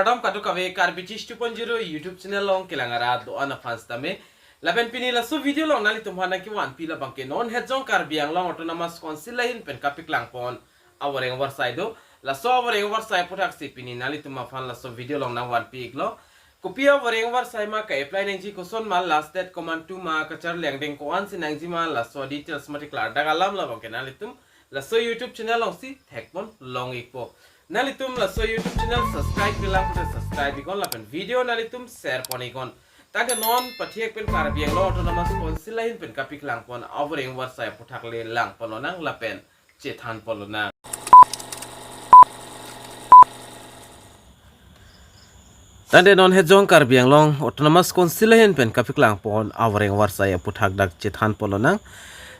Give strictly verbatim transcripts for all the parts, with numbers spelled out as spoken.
Kardom kadokave Karbi Chish two point zero YouTube channel along kelang arat do-an aphan sitame. Lapen pini laso video along nanglitum aphan nangkevanpi labangke non het jong Karbi Anglong Autonomous Council ahin pen kapaklang pon avoreng avarsai do. Laso avoreng avarsai aputhaksi pini nanglitum aphan laso video along nangvanpi iklo. Kopi avoreng avarsai ma, ka-apply nangji koson ma, last date komantu ma, kacharli angdeng ko-ansi nangji ma, laso details mate klardak alam labangke nanglitum laso YouTube channel alongsi thekpon long ikpo. Nanglitum laso YouTube channel subscribe-pe lang pute subscribe iknon lapen video nanglitum share pon iknon. Tangte non pathek pen Karbi Anglong Autonomous Council ahin pen kapaklang pon avoreng avarsai aputhak le lang pon lonang lapen chethan pon lonang. Tangte non het jong Karbi Anglong Autonomous Council ahin pen kapaklang pon avoreng avarsai aputhak dak chethan pon lonang.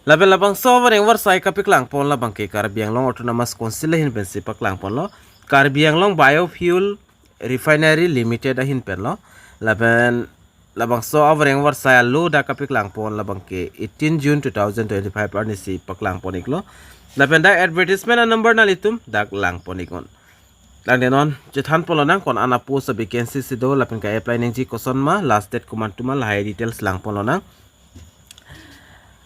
Lapen labangso avoreng avarsai kapaklang pon labangke Karbi Anglong Autonomous Council ahin pensi paklang ponlo. Karbi Anglong Biofuel Refinery Limited ahin penlo. Lapen labangso avoreng avarsai alo dak kapaklang pon labangke eighteen June two thousand twenty-five arnisi paklang pon iklo. Lapen dak advertisement a-number nanglitum dak lang pon iknon. Tangte non chethan pon lonang ko-an a-post a-vacancy si do lapen ka-apply nangji koson ma, last date komantu ma, lahai details lang pon lonang.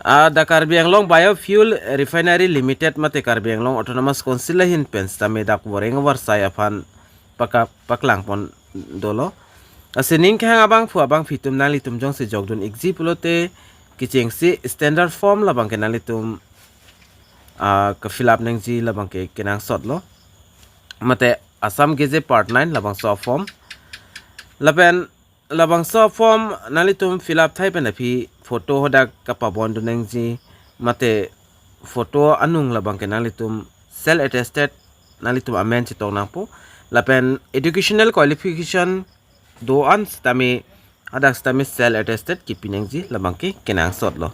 Ah, dak Karbi Anglong Biofuel Refinery Limited mate Karbi Anglong Autonomous Council ahin pen sitame dak avoreng avarsai aphan paka paklang pon dolo. Lasi ning kehang abangphu abangphi atum nanglitum jongsi jokdun ikji pulote kechengsi standard form labangke nanglitum ah, ka-fill up nangji labangke kenangsot lo. Mate Assam Gazette Part nine labangso form. Lapen labangso form nanglitum fill up thai pen aphi photo hadak kapabon dun nangji. Mate photo anung labangke nanglitum self attested nanglitum amen chetong nangpo. Lapen educational qualification do-an sitame, hadak sitame self attested kipi nangji labangke kenangsot lo.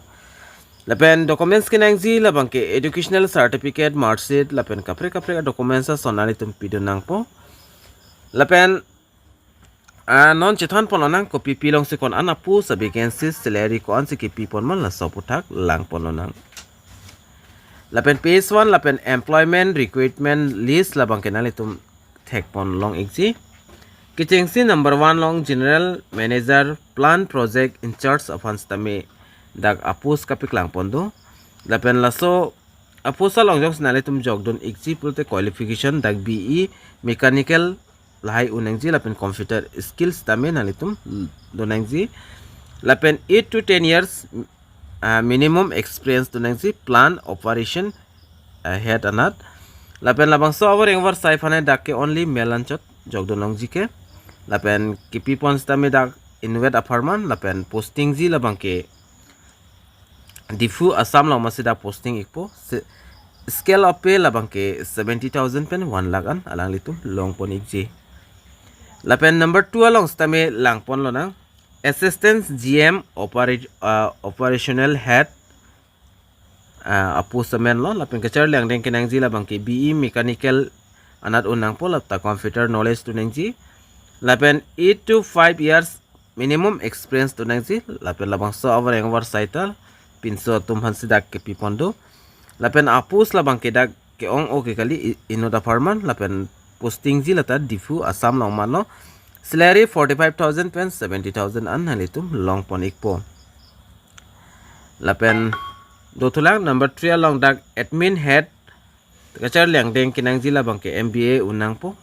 Lapen documents kenangji labangke educational certificate, mark sheet lapen kaprek kaprek documents ason nanglitum pidun nangpo. Lapen ah, non chethan pon lonang kopi pi alongsi ko-an a-post a-vacancy, salary ko-ansi kipi pon ma, laso aputhak lang pon lonang. Lapen page one lapen employment requirement list labangke nanglitum thek pon long ikji. Kechengsi number one along General Manager Plant Project in-charge aphan sitame dak a-post kapaklang pon do. Lapen laso a-post along jongsi nanglitum jokdun ikji pulote qualification dak B E mechanical lahai un nangji lapen computer skills sitame nanglitum do nangji. Lapen eight to ten years ah, minimum experience do nangji plant operation ah, head anat. Lapen labangso avoreng avarsai aphan dak ke only male anchot jokdun longji ke. Lapen kipi pon sitame dak inutvet apharman lapen postingji labangke Diphu, Assam along masi dak posting ikpo. Se-, scale of pay labangke seventy thousand pen one lakh an alanglitum long pon ikji. Lapen number two along sitame lang pon lonang. Assistant G M opera-, ah, Operational Head ah, a-post amen lo. Lapen kacharli angdeng kenangji labangke B E mechanical anat un nangpo, lata computer knowledge do nangji. Lapen eight to five years minimum experience do nangji. Lapen labangso avoreng avarsai ta pinso atum aphansi dak kipi pon do. Lapen a-post labangke dak ke-ong-o ke kali, i-, inut apharman lapen postingji lata Diphu, Assam along ma lo. Salary forty-five thousand pen seventy thousand an nanglitum long pon ikpo. Lapen dothulang number three along dak admin head, kacharli angdeng kenangji labangke M B A un nangpo.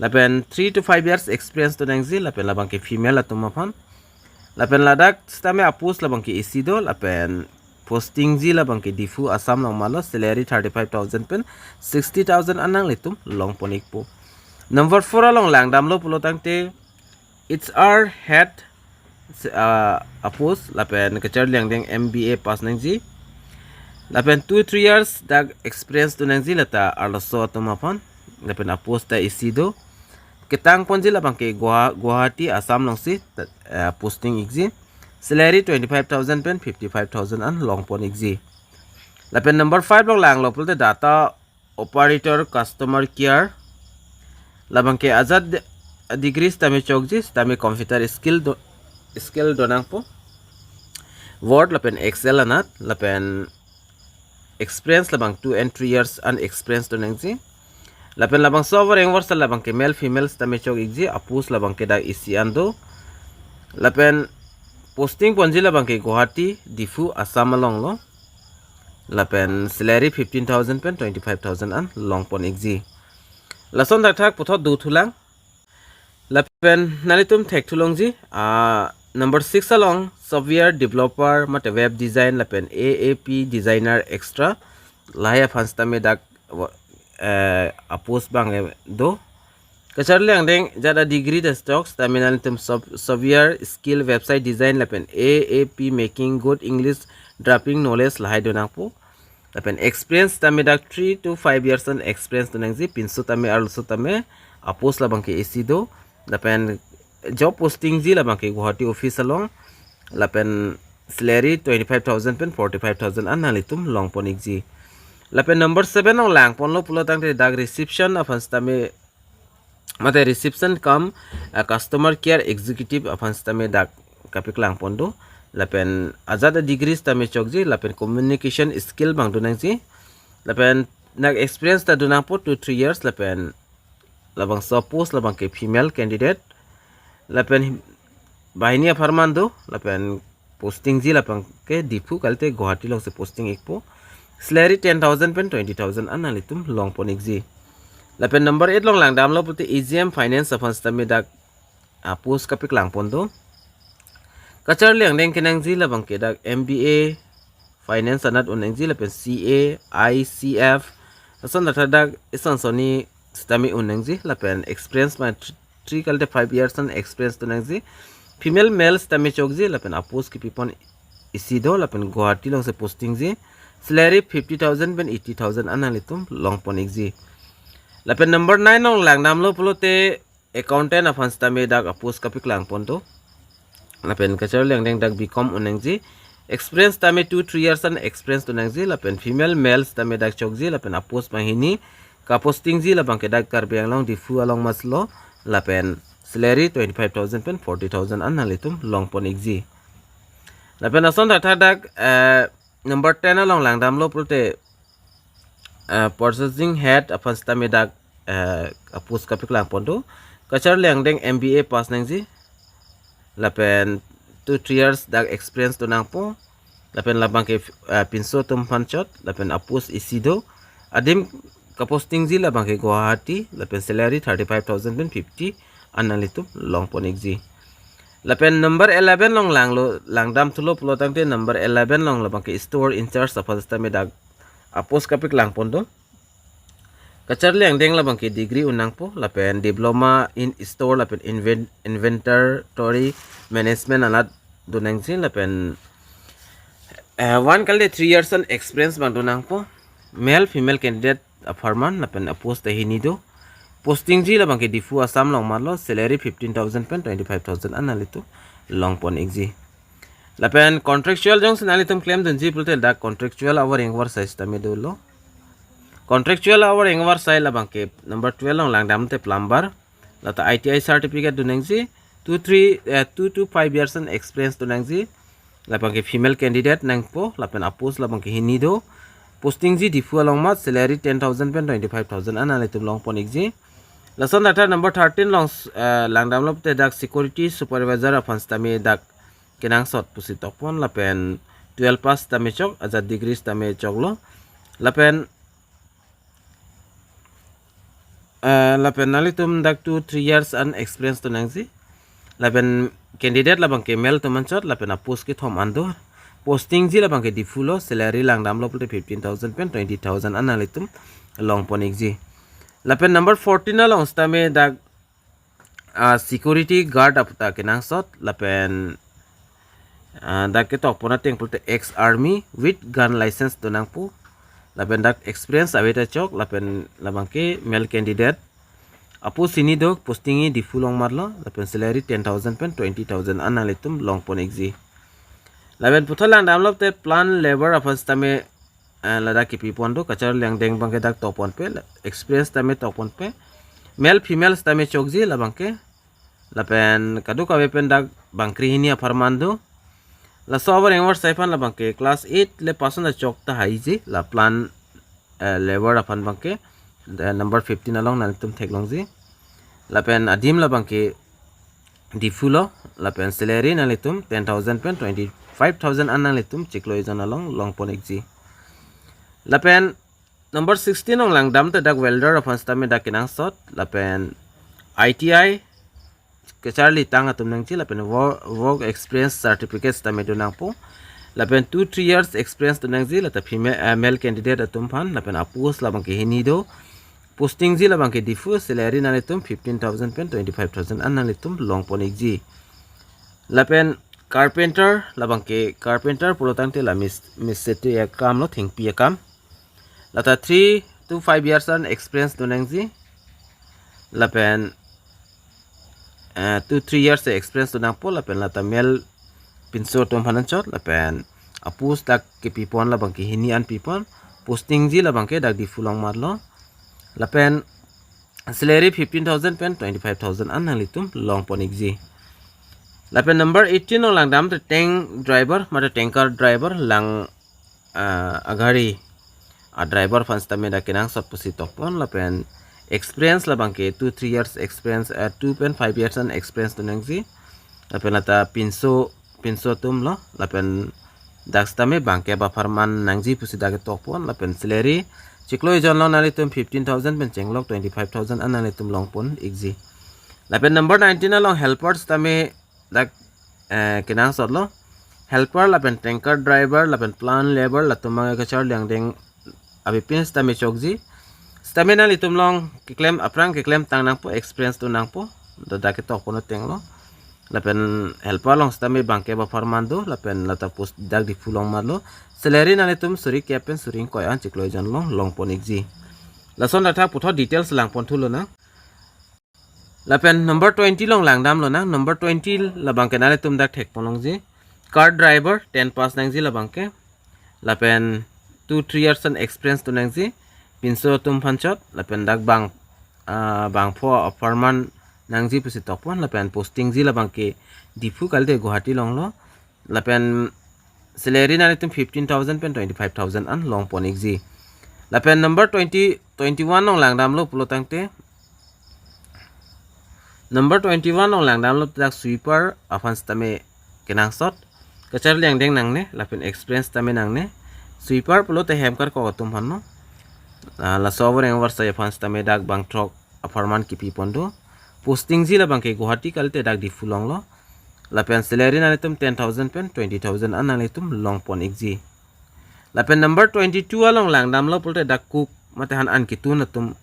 Lapen three to five years experience do nangji, lapen labangke female atum aphan. Lapen ladak sitame a-post labangke isi do, lapen postingji labangke Diphu, Assam along ma lo, salary thirty-five thousand pen sixty thousand an nanglitum long pon ikpo. Number four along langdamlo pulo tangte H R head, ah, a-post, lapen kacharli angdeng M B A pass nangji. Lapen two three years dak experience do nangji lata arloso atum aphan. Lapen a-post ta isi do. Ketang ponji labangke Guwa-, Guwahati, Assam alongsi, ah, posting ikji. Salary twenty-five thousand pen fifty-five thousand an long pon ikji. Lapen number five along langlo pulote data operator customer care. Labangke ajat de-, degree sitame chokji, sitame computer skill do, skill do nangpo. Word lapen Excel anat, lapen experience labang two and three years an experience do nangji. Lapen labangso avoreng avarsai labangke male female sitame chok ikji, apost labangke dak isi an do. Lapen posting ponji labangke Guwahati, Diphu, Assam alonglo. Lapen salary fifteen thousand pen twenty-five thousand an longpon ikji. Lason thakthak puthot dothulang. Lapen nanglitum thekthulongji, ah, number six along software developer mate web design lapen A A P designer extra lahai aphan sitame dak, eh, apost abang, eh, do. Kacharli angdeng ajat adegree ta chok sitame nanglitum sof-, software skill, website design lapen A A P making, good English drafting knowledge lahai donangpo. Lapen experience sitame dak three to five years an experience donangji, pinso tame arloso tame, apost labangke isi do. Lapen job postingji labangke Guwahati office along. Lapen salary twenty-five thousand pen forty-five thousand an nanglitum longpon ikji. Lapen number seven along langponlo pulotangte dak reception aphan sitame mate reception cum, ah, customer care executive aphan sitame dak kapeklangpon do. Lapen ajat adegree sitame chokji, lapen communication skill abang donangji. Lapen dak experience ta donangpo two three years, lapen labangso post labangke female candidate. Lapen banghini apharman do, lapen postingji labangke Diphu kalite Guwahati alongsi posting ikpo. Salary ten thousand pen twenty thousand an nanglitum longpon ikji. Lapen number eight along langdamlo pulote A G M finance aphan sitame dak, ah, post kapeklangpon do. Kacharli angdeng kenangji labangke dak M B A finance anat unnangji lapen C A, I C F, lason thakthak dak ison sonni sitame unnangji, lapen experience ma three kalite five years an experience donangji. Female male sitame chokji, lapen apost kepipon isi do, lapen Guwahati alongsi postingji. Salary fifty thousand pen eighty thousand an nanglitum longpon ikji. Lapen number nine along langdamlo pulote accountant aphan sitame dak apost kapeklangpon do. Lapen kacharli angdeng dak B Com unnangji. Experience sitame two three years an experience donangji, lapen female male sitame dak chokji, lapen apost banghini. Kapostingji labangke dak Karbi Anglong Diphu along maslo, lapen salary twenty-five thousand pen forty thousand an nanglitum longpon ikji. Lapen lason thakthak dak, eh, number ten along langdamlo pulote, eh, purchasing head aphan sitame dak, eh, apost kapeklangpon do. Kacharli angdeng M B A pass nangji. Lapen two three years dak experience donangpo. Lapen labangke, eh, pinso atum aphan chot, lapen apost isi do. Adim kapostingji labangke Guwahati, lapen salary thirty-five thousand pen fifty an nanglitum longpon ikji. Lapen number eleven along langlo, langdamthulo pulotangte number eleven along labangke store in charge aphan sitame dak apost kapeklangpon do. Kacharli angdeng labangke degree unnangpo, lapen diploma in store lapen inven-, inventory management anat donangji, lapen, eh, one kalite three years an experience abang donangpo. Male female candidate apharman, lapen apost ta hini do. Postingji labangke Diphu Assam along maslo, salary fifteen thousand pen twenty-five thousand an nanglitum longpon ikji. Lapen contractual jongsi nanglitum klemdunji pulote dak contractual avoreng avarsai sitame dolo. Contractual avoreng avarsai labangke number twelve along langdamte plumber. Lata I T I certificate donangji, two three, eh, two to five years an experience donangji. Labangke female candidate nangpo, lapen apost labangke hini do. Postingji Diphu along mat, salary ten thousand pen twenty-five thousand an nanglitum longpon ikji. Lason thakthak number thirteen along, eh, langdamlo pulote dak security supervisor aphan sitame dak kenangsot pusi tokpon, lapen twelve pass sitame chok, ajat degree sitame choklo. Lapen, eh, lapen nanglitum dak two three years an experience donangji. Lapen candidate labangke male atum anchot, lapen apost kethom an do. Postingji labangke Diphu lo, salary langdamlo pulote fifteen thousand pen twenty thousand an nanglitum longpon ikji. Lapen number fourteen along sitame dak, ah, security guard aputa kenangsot, lapen, ah, dak ketokpon ateng pulote ex army with gun license donangpo. Lapen dak experience ave ta chok, lapen labangke male candidate. Apost hini do, postingji Diphu along matlo, lapen salary ten thousand pen twenty thousand an nanglitum longpon ikji. Lapen puthot langdamlo pulote plant labour aphan sitame, eh, ladak kepipon do, kacharli angdeng abangke dak tokponpe, la-, experience sitame tokponpe. Male female sitame chokji labangke. Lapen kadokave pen dak bangkre hini apharman do. Laso avoreng avarsai aphan labangke class eight le pass on ta chok ta haiji, la plant, eh, labour aphan abangke. eh, number fifteen along nanglitum theklongji. Lapen adim labangke Diphu lo, lapen salary nanglitum ten thousand pen twenty-five thousand an nanglitum chiklo ejon along longpon ikji. Lapen number sixteen along langdam te dak welder aphan sitame dak kenangsot, lapen I T I kacharli tang atum nangji, lapen wo-, work experience certificate sitame do nangpo, lapen two three years experience do nangji, lata female, eh, male candidate atum aphan, lapen apost labangke hini do, postingji labangke Diphu, salary nanglitum fifteen thousand pen twenty-five thousand an nanglitum longpon ikji. Lapen carpenter labangke, carpenter pulo tangte la mis-, mistri akam lo, thengpi akam. Lata three to five years an experience do nangji. Lapen, eh, two three years experience do nangpo, lapen lata male pinso atum aphan anchot, lapen apost dak kepipon labangke hini an pipon, postingji labangke dak Diphu along marlo, lapen salary fifteen thousand pen twenty-five thousand an nanglitum longpon ikji. Lapen number eighteen along langdam te tank driver, mate tanker driver, lang, ah, agari a driver aphan sitame dak kenangsot pusi tokpon, lapen experience labangke two three years experience, eh, two pen five years an experience do nangji. Lapen lata pinso, pinso atum lo, lapen dak sitame bangkep apharman nangji pusi dak tokpon, lapen salary chiklo ejon along nanglitum fifteen thousand pen chenglok twenty-five thousand an nanglitum longpon ikji. Lapen number nineteen along helper sitame dak, eh, kenangsot lo. Helper lapen tanker driver lapen plant labour latum abang kacharli angdeng avepin sitame chokji. Sitame nanglitum along keklem, aphrang keklem tang nangpo, experience do nangpo. Dak ketokpon ateng lo. Lapen helper along sitame bangkep apharman do, lapen lata post dak Diphu along marlo. Salary nanglitum suri kep pen suri ingkoi an chiklo ejon along longpon ikji. Lason tata puthot details langpon thu lonang. Lapen number twenty along langdam lonang. Number twenty labangke nanglitum dak thekpon longji. Car driver, ten pass nangji labangke. Lapen two three years an experience do nangji. Pinso atum aphan chot, lapen dak bang, ah, bangpho apharman nangji pusi tokpon, lapen postingji labangke Diphu kalite Guwahati along lo. Lapen salary nanglitum fifteen thousand pen twenty-five thousand an longpon ikji. Lapen number twenty, twenty-one along langdamlo pulo tangte. Number twenty-one along langdamlo dak sweeper aphan sitame kenangsot. Kacharli angdeng nangne, lapen experience tame nangne. Sweeper pulote hem karkok atum aphan lo. Ah, laso avoreng avarsai aphan sitame dak bang throk apharman kepipon do. Postingji labangke Guwahati kalite dak Diphu along lo. Lapen salary nanglitum ten thousand pen twenty thousand an nanglitum longpon ikji. Lapen number twenty-two along langdamlo pulote dak cook mate han an kitun atum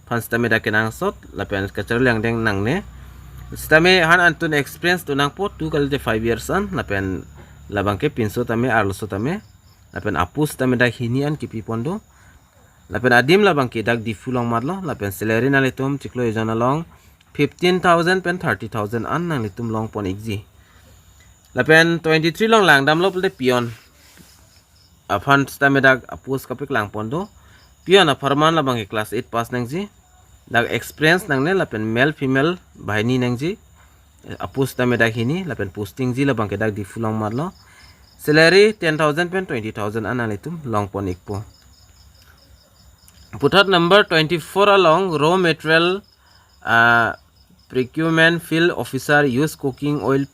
aphan sitame dak kenangsot, lapen kacharli angdeng nangne. Sitame han an tun experience do nangpo, two kalite five years an, lapen labangke pinso tame arloso tame, lapen apost tame dak hini an kepipon do. Lapen adim labangke dak Diphu along marlo, lapen salary nanglitum chiklo ejon along fifteen thousand pen thirty thousand an nanglitum longpon ikji. Lapen twenty-three along langdamlo pulote peon aphan sitame dak apost kapeklangpon do. Peon apharman labangke class eight pass nangji. Dak experience nangne lapen male female banghini nangji. Apost sitame dak hini, lapen postingji labangke dak Diphu along marlo. Salary ten thousand pen twenty thousand an nanglitum longpon ikpo. Puthot number twenty-four along raw material, ah, procurement, field officer, used cooking oil,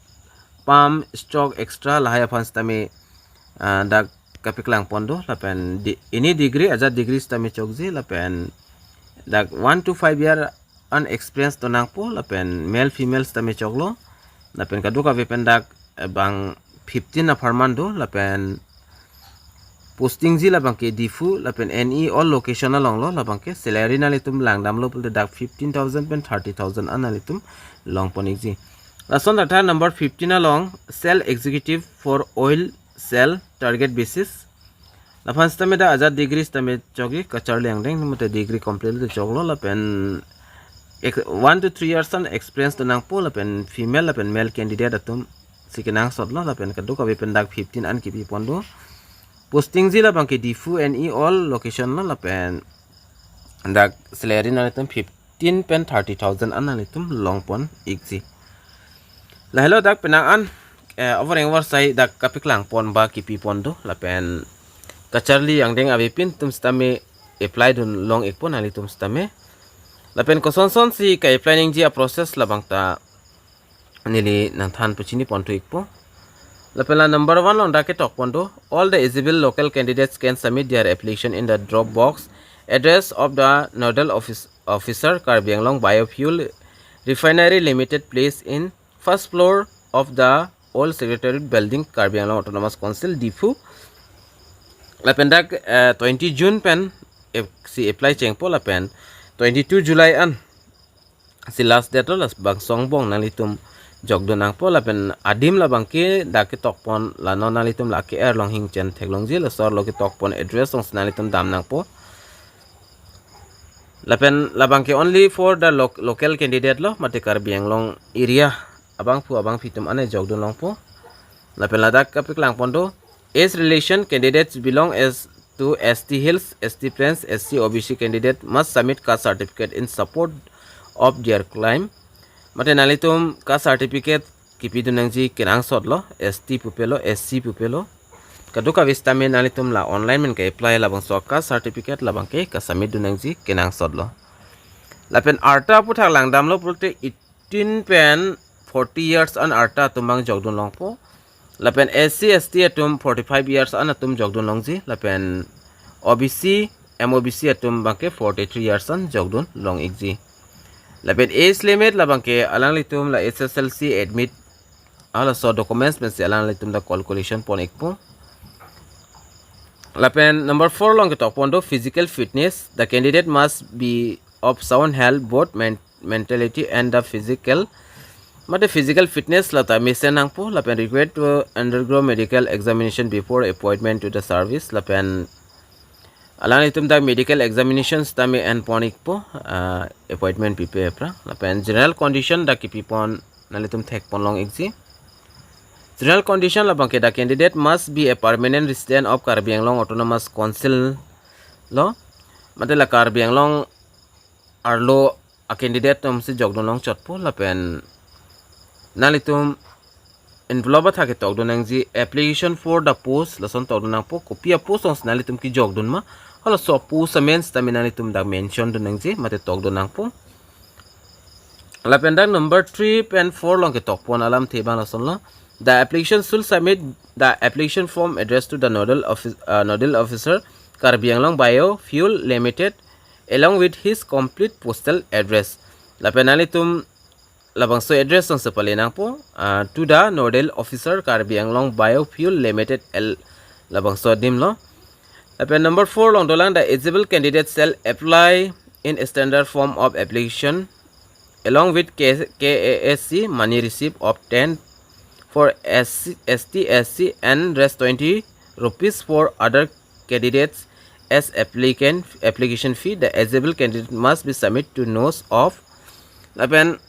palm, stock, extra lahai aphan sitame, ah, dak kapeklangpon do, lapen di, any degree, ajat degree sitame chokji, lapen dak one to five year an experience do nangpo, lapen male female sitame choklo, lapen kadokave pen dak, eh, bang fifteen apharman do, lapen postingji labangke Diphu, lapen any all location along lo, labangke salary nanglitum langdamlo pulote dak fifteen thousand pen thirty thousand an nanglitum longpon ikji. Lason tata number fifteen along sales executive for oil sale target basis. Laphan sitame dak ajat degree sitame chokji, kacharli angdeng mate degree complete lo choklo, lapen ek-, one to three years an experience do nangpo, lapen female lapen male candidate atum si kenangsotlo, lapen kadokave pen dak fifteen an kepipon do. Postingji labangke Diphu any all location lo, lapen dak salary nanglitum fifteen pen thirty thousand an nanglitum longpon ikji. Lahelo dak penang an, eh, avoreng avarsai dak kapeklangpon ba kepipon do, lapen kacharli angdeng avepin atum sitame apply dun long ikpo nanglitum sitame. Lapen kosonson si ka-apply nangji a-process labang ta neli nangthan pachini ponthu ikpo. Lapen la number one along dak ketok pon do, all the eligible local candidates can submit their application in the drop box address of the nodal office, officer, Karbi Anglong Biofuel Refinery Limited, placed in first floor of the old Secretariat Building, Karbi Anglong Autonomous Council, Diphu. Lapen dak, eh, twenty June pen ap-, si apply chengpo lapen twenty-two July an si last date lo, labangso angbong nanglitum jokdun nangpo. Lapen adim labang ke dak ketok pon la non nanglitum la ke-er along hingchen theklongji, laso arlo ketok pon address along si nanglitum dam nangpo. Lapen labang ke only for the lo-, local candidate lo, mate Karbi Anglong area abangphu abangphi atum ane jokdun longpo. Lapen ladak kapeklang pon do, age relation, candidates belong as to S T Hills, S T Plains, S C, O B C candidate must submit caste certificate in support of their claim. Mate nanglitum caste certificate kipidun nangji kenangsot lo, S T pupe lo, S C pupe lo. Kadokave sitame nanglitum la online pen ka-apply labangso caste certificate labang ke ka-submit dun nangji kenangsot lo. Lapen arta aphuthak langdam lo pulote eighteen pen forty years an arta atum abang jokdun longpo. Lapen S C, S T atum forty-five years an atum jokdun longji. Lapen O B C, M O B C atum abang ke forty-three years an jokdun long ikji. Lapen age limit labang ke alanglitum la H S L C admit halaso documents pensi alanglitum dak calculation pon ikpo. Lapen number four along ketok pon do physical fitness. The candidate must be of sound health, both men-, mentality and the physical. Mate physical fitness la ta mesen nangpo, lapen required to undergo medical examination before appointment to the service. Lapen alanglitum dak medical examination sitame en pon ikpo, ah, appointment pipe aphrang. Lapen general condition dak kipi pon nanglitum thek pon long ikji. General condition labang ke the candidate must be a permanent resident of Karbi Anglong Autonomous Council lo. Mate la Karbi Anglong arlo a-candidate atum si jokdun long chotpo. Lapen nanglitum envelope athak ketok dun nangji, application for the post lason tok dun nangpo, kopi a-post along si nanglitum kejokdun ma, halaso post amen sitame nanglitum dak mention dun nangji mate tok dun nangpo. Lapen dak number three pen four along ketok pon alamthe abang lason lo. The application should submit the application form addressed to the nodal office, uh, nodal officer, Karbi Anglong Biofuel Limited, along with his complete postal address. Lapen nanglitum labangso address along si pale nangpo, ah, to the nodal officer, Karbi Anglong Biofuel Limited, L, labangso adim lo. Lapen number four along dolang, the eligible candidates shall apply in standard form of application along with K-, K A S C money receipt of ten for S C, S T, S C and rest twenty rupees for other candidates as applicant, application fee. The eligible candidate must be submit to notice of. Lapen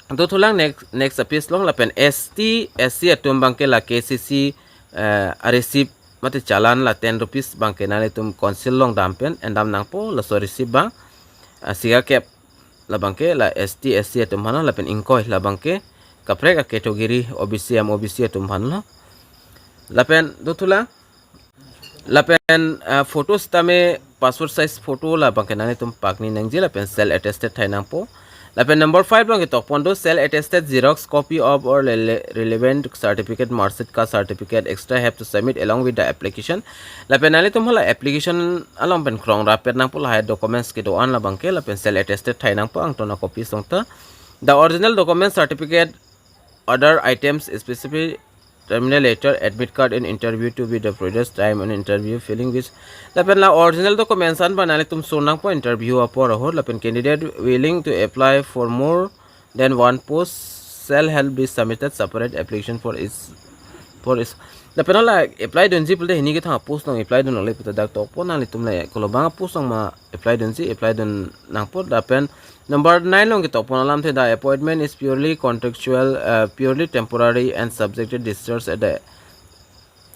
dothulang next, next a-page along, lapen S T, S C atum abang ke la K C C, eh, a-receipt mate challan la ten rupees abang ke nanglitum council along dam pen endam nangpo, laso receipt abang, ah, siga kep labang ke la S T, S C atum aphan lo, lapen ingkoi labang ke kaprek a-category O B C, M O B C atum aphan lo. Lapen dothulang, lapen, ah, photo sitame passport size photo labang ke nanglitum pakni nangji, lapen self attested thai nangpo. Lapen number five along ketok pon do, self attested xerox copy of or rele-, relevant certificate, marksheet, caste certificate, extra have to submit along with the application. Lapen nanglitum hala application along pen krong rapet nangpo, lahai documents kedo-an labang ke, lapen self attested thai nangpo, angton a-copy along ta. The original document, certificate, other items, specific terminal letter, admit card and interview to be the previous time and interview filling which. Lapen la original documents an abang nanglitum son nangpo interview apor ahut. Lapen candidate willing to apply for more than one post shall have be submitted separate application for each, for each. Lapen la apply dunji pulote hini kethang post along apply dun longle puta dak tokpo, nanglitum la kolobang post along ma apply dunji, apply dun nangpo. Lapen number nine along ketok pon alamthe, the appointment is purely contractual, uh, purely temporary and subject to discharge at the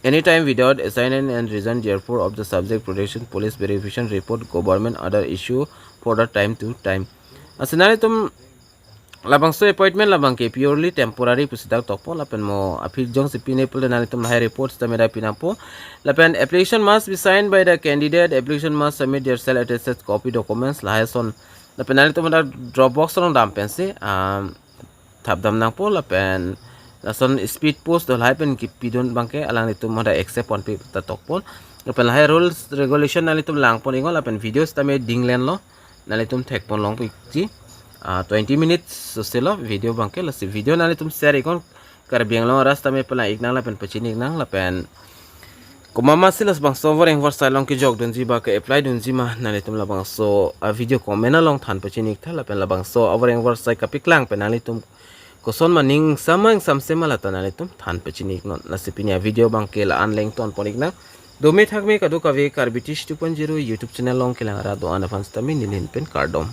any time without assignment and reason therefore of the subject, protection, police verification report, government order issue for the time to time. Lasi nanglitum Labangso appointment labang ke purely temporary pusi dak tokpo, lapen mo aphi jongsi pine pulote nanglitum lahai report sitame dak pinangpo. Lapen application must be signed by the candidate, application must submit their self attested copy documents, lahai ason. Lapen nanglitum dak drop box along dam pensi, um, thap dam nangpo, lapen lason speed post do lahai pen kipidun abangke alanglitum hadak accept ponpe ta tokpon. Lapen lahai rules regulation nanglitum langpon iknon, lapen video sitame dinglen lo, nanglitum thekpon longpo ikji. Ah, twenty minutes sose lo video abangke, lasi video nanglitum share iknon, Karbi Anglong arat sitame palang iknang lapen pachini iknang, lapen komat ma si labangso avoreng avarsai along kejok dunji ba ke-apply dunji ma, nanglitum labangso a-video comment along than pachini iktha, lapen labangso avoreng avarsai kapaklang pen nanglitum koson ma ning ingsam ma ingsamse ma lata nanglitum than pachini iknon. Lasi pini a-video abangke la-an le ingtonpon iknang. Dome thakme kadokave Karbi Tish two point zero YouTube channel along kelang arat do-an aphan sitame neli ahin pen kardom.